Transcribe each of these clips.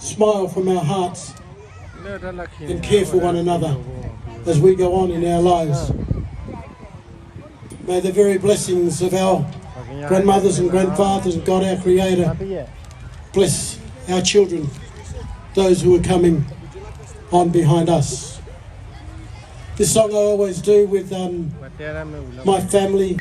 smile from our hearts and care for one another as we go on in our lives. May the very blessings of our grandmothers and grandfathers and God, our Creator, bless our children, those who are coming on behind us. This song I always do with um, my family.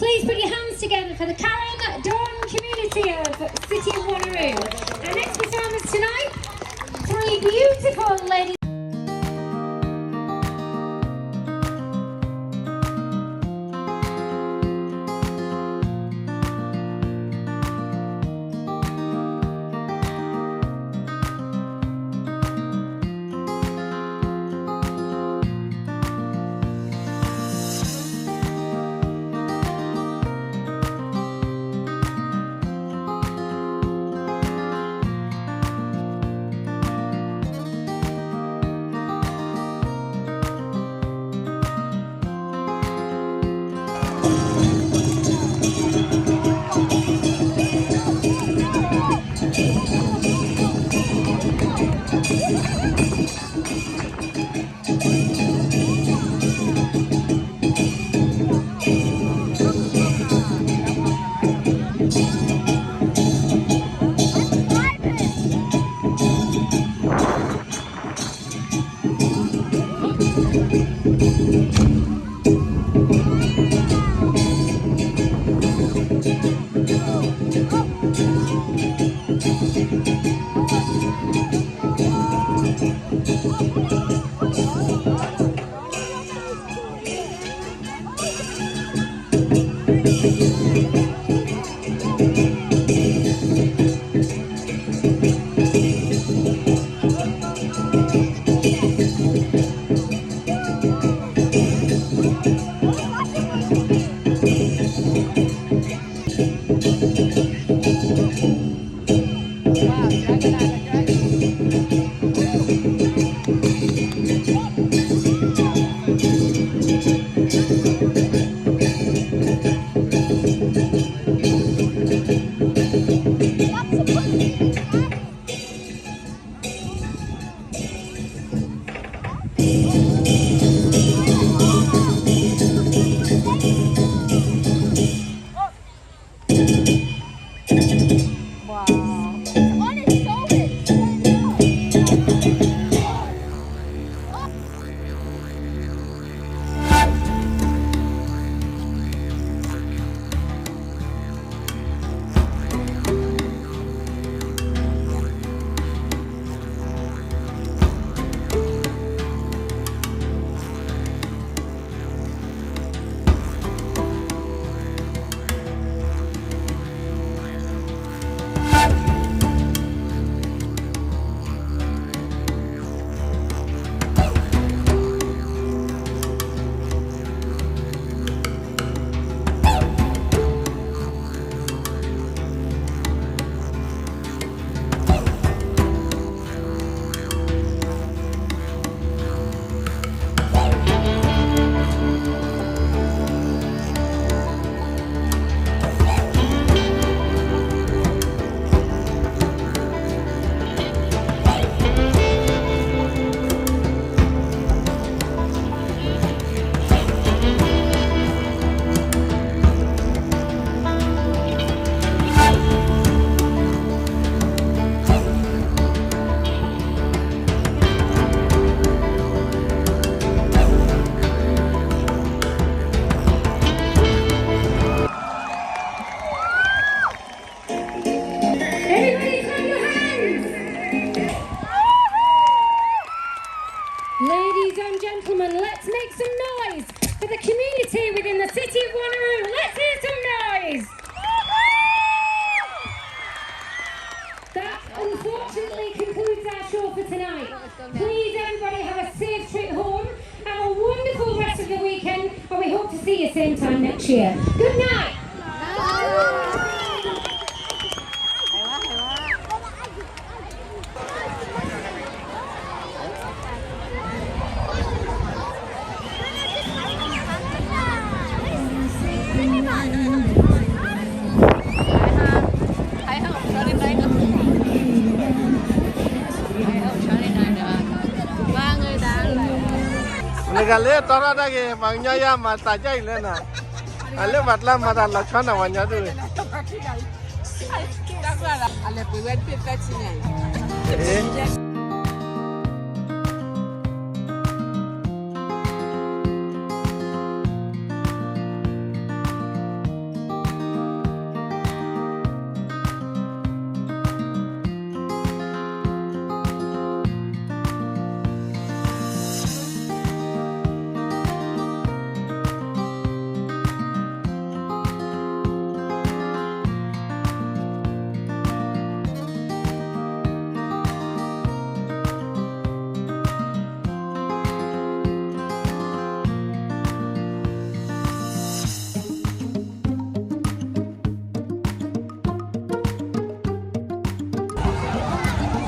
Please put your hands together for the Karen Don community of City of Wanneroo. Our next performers tonight, three beautiful ladies. Everybody clap your hands. Ladies and gentlemen, let's make some noise for the community within the city of Wanneroo. Let's hear some noise. That unfortunately concludes our show for tonight. Please, everybody, have a safe trip home. Have a wonderful rest of the weekend, and we hope to see you same time next year. Good night. Nagale tara dage mangnya ya mata jai lena. Ale batla mata la chana wanya tu. Ale pwe wet pe pati na. Eh.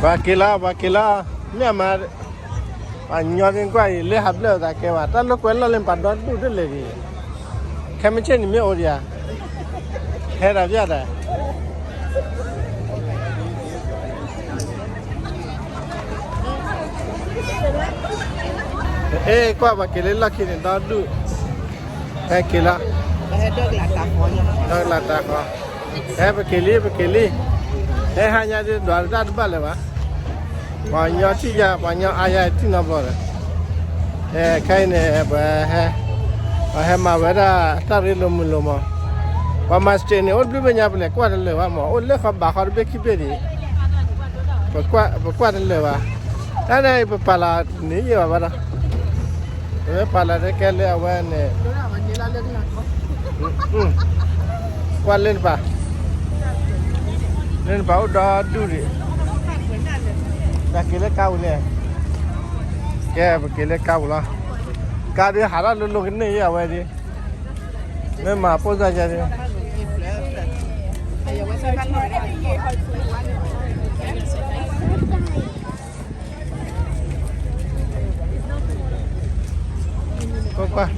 ပှၤက့ၤလီၤ ပှၤက့ၤလီၤ, မ့ၢ်အမၤ, ပှၤညီသ့ၣ်ကွၢ်အံၤ လၢဟးဘျၢၣ်သးကဲဘၣ်, တၢ်လိာ်ကွဲလီၢ်လၢပှၤဒီဒူၣ်ဒ်လဲၣ်ဂ့ၤ, ခဲမုၢ်ဆ့ၣ်န့ၣ်မ့ၢ်အိၣ်ဒံးဧါ, ဟဲဒၣ်ဘၣ်ဒၣ် အဲ ကွၢ်ပှၤက့ၤလၢလီၢ်ခံန့ၣ် ဒီဒူၣ်, ဟဲက့ၤလီၤ, ဒီကလးတၢ်ဃီ, ဟဲပက့ၤလံ ပက့ၤလံ, ဟဲဟါညါဒ်ဒွးတၢ်တဘၣ်လၢၤဘၣ်, ပှၤညီထံၣ်ယၤ ပှၤညီအါယၤထံၣ်နီတဘျီဒီး, ခဲအံၤန့ၣ် ပှၤဟဲ, ပှၤဟဲမၤဝဲဒၣ်တၢ်ရ့လိာ်မုာ်လိာ်မး, ပှၤမၤစတ့းန့ၣ် အိၣ်ဘျုးဘ့ၣ်ညါ ပလဲၤကွၢ်တလၢာ်ဘၣ်မး, အိၣ်လၢဃီဘးဃီတဘ့ၣ်ခံဘ့ၣ်ဒံး, ပကွၢ်တလၢာ်ဘၣ်, တၢ်န့ၣ်အံၤ ပပာ်လီၤန့ၣ်ယဲၢ်ဘၣ်ဘၣ်ဒီး ပမ့ၢ်ပာ်လီၤတကဲလၢအဝဲန့ၣ်, ကွၢ်လၢနပၤ, လၢနပၤအိၣ်ဒီဒူၣ်ဒံး, ပက့ၤလၢကါပူၤန့ၣ်, ကဲ ပက့ၤလၢကါပူၤလီၤ, ကါဒုးဟးထီၣ်လိၤလိၤကန့ၢ်ယဲၢ်အဝဲဒံး, မ့ၢ်မၤပိၢ်စၢ်ယၤဒံး ကွၢ်ကွၢ်,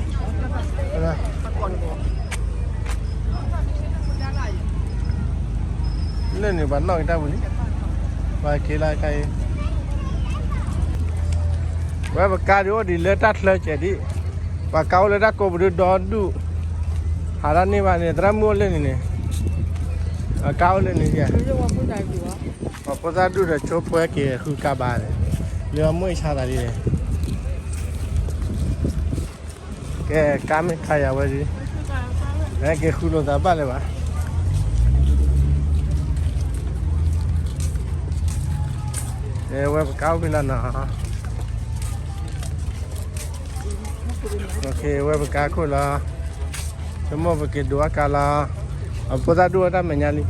လၢန့ၣ်ပှၤနီၣ်က့ၤတၢ်ပူၤလံ, ပှၤက့ၤလၢကါအံၤ, ဝဲပကါဒုးအိၣ်ဒံးလၢတၢ်ချၢကဲးဒံး, ပှၤကါအိၣ်လၢတၢ်ကိးပူၤဒုးဒီဒူၣ်, ဟးထီၣ်န့ၢ်ဘၣ်န့ၣ် သရၣ်မုၣ်အိၣ်လၢန့ၣ်န့ၣ်, အကါအိၣ်လၢန့ၣ်, ပှၤဖိသၣ်ဒူၣ်ဒီးဆိပှဲၤက့ၤဃုကါဘၣ်န့ၣ်, လၢအမိၢ်အံၤဆါသးဒ်န့ၣ် ကဲ ကါမ့ၢ်ခါယၤဝဲဒ်, ဟဲက့ၤဃုလိာ်သးဘၣ်လၢၤဘၣ်, ဝဲပကါအိၣ်ဖဲလီၤနီၤ, ဝဲပကါခိၣ်လီၤ, ဆိကမိၣ်ပက့ၤဒိးအကါလီၤ, အဖိသၣ်ဒူၣ်ဝဲတၢ်မဲာ်ညါလံ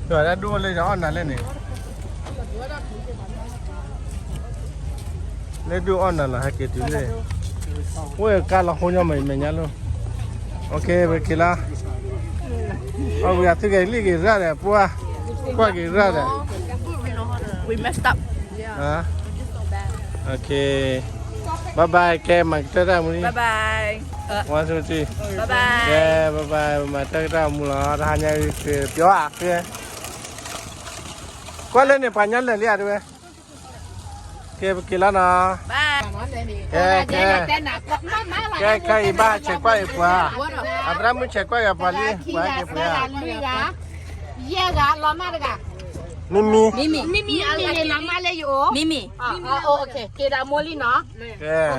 တၢ်ဒူၣ်အိၣ်လၢယအီၣ်နၤလဲၣ်န့ၣ်, လၢဒူၣ်အီၣ်နၤလီၤ ဟဲက့ၤတုၤလၢ, အိၣ်ကါလီၤဟိညါမ့ၢ်မဲာ်ညါလီၤ, ပက့ၤလီၤ, အဝဲသုက့ၤလံက့ၤရၣ်ဒီး ပှၤ, ကွၢ်က့ၤရၣ်ဒီး, We messed up. ဘၣ်ဘၣ် ကဲ မၤကတၢၢ်တၢ်မူလံ, Bye bye. ဝါဆူတံၢ်, Bye bye. ကဲ bye bye မၤတၢ်ကတၢၢ်မူလီၤ တဟါညါအံၤ ကပျီအါဃဲ, ကွၢ်လၢန့ၣ် ပှၤညီလၢာ်လံဧါ တဲဝဲ, ကဲ ပက့ၤလီၤနီၤ, ကဲ ကဲ, ကဲ ခဲအံၤဘၣ်ဆဲးကွၢ်အံၤပှၤ, အသရၣ်မုၣ်ဆဲးကွၢ်အံၤပှၤလံ, ပှၤက့ၤပှၤ, မံမံ, မံမံ, မံမံ, လီၤမၢ်လၢယအိၣ်, မံမံ, က့ၤဒီးမိၢ်လံနီၤ,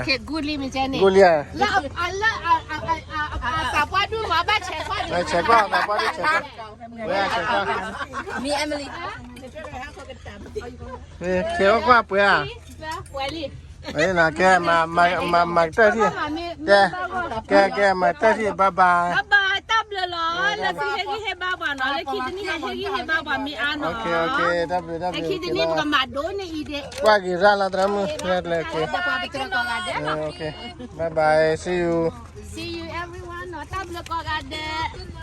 ကဲ, ဂူလံမ့ၢ်ကဲန့ၣ်, ဂူလံဧါ, လၢ, လၢ, သးပှၢ်ဒူၣ်မး ဘၣ်ဆဲးကွၢ်, ဆဲးကွၢ် သးပှၢ်ဒူၣ်ဆဲးကွၢ်, ဝဲဆဲးကွၢ်, မံ Emily, ကဲ ကွၢ်ပှဲၤဧါ, ကဲ, မၤကတၢၢ်ထံၣ်, ကဲ, ကဲ ကဲ မၤကတၢၢ်ထံၣ် bye bye, bye bye, တၢ်ဘျုးလီၤ, လၢသုဟ့ၣ်ဂံၢ်ဟ့ၣ်ဘါပှၤနီၤ, လၢခံတနံၤဟဲဟ့ၣ်ဂံၢ်ဟ့ၣ်ဘါပှၤမ့ၢ်အါနီၤ, လၢခံတနံၤပကမၤဒိးန့ၢ်အံၤဒဲး, ကွၢ်က့ၤရၣ်လီၤသရၣ်မုၣ်, ကဲ, bye bye, see you, see you everyone နီၤ, တၢ်ဘျုးကိးဂၤဒဲး.